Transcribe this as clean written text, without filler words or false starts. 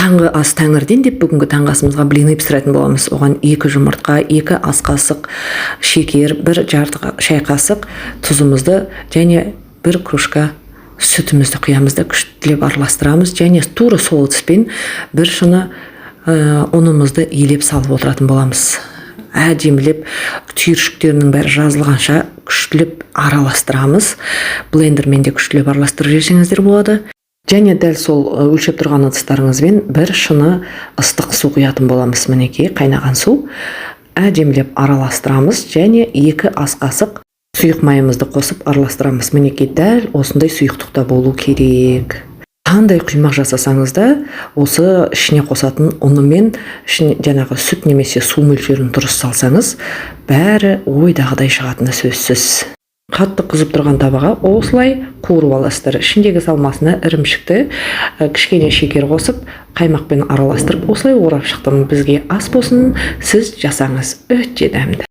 Таңғы ас тәңірден деп, бүгінгі таңғы асымызға блины пісіретін боламыз. Оған 2 жұмыртқа, 2 ас қасық шекер, 1,5 шай қасық тұзымызды және 1 кружка сүтімізді құямыз да, күштілеп араластырамыз. Және тура сол ыдыспен 1 шыны ұнымызды елеп салып отыратын боламыз. Әдемілеп түйіршіктерінің бәрі жазылғанша күштілеп араластырамыз. Блендермен де күштілеп араластырып жіберсеңіздер болады. Және дәл сол өлшеп тұрған ыдыстарыңызбен 1 шыны ыстық су құятын боламыз. Мінекей, қайнаған су. Әдемілеп араластырамыз және 2 ас қасық сұйық майымызды қосып араластырамыз. Мінекей, дәл осындай сұйықтықта болу керек. Қандай құймақ жасасаңыз да, осы ішіне қосатын ұнымен ішіне жаңағы сүт немесе су мөлшерін дұрыс салсаңыз, бәрі ойдағыдай шығатыны сөзсіз. Қатты қызып тұрған табаға осылай қуырып аласыздар. Ішіндегі салмасына ірімшікті, кішкене шекер қосып, қаймақпен араластырып, осылай орап шықтым. Бізге ас болсын, сіз жасаңыз, өте дәмді.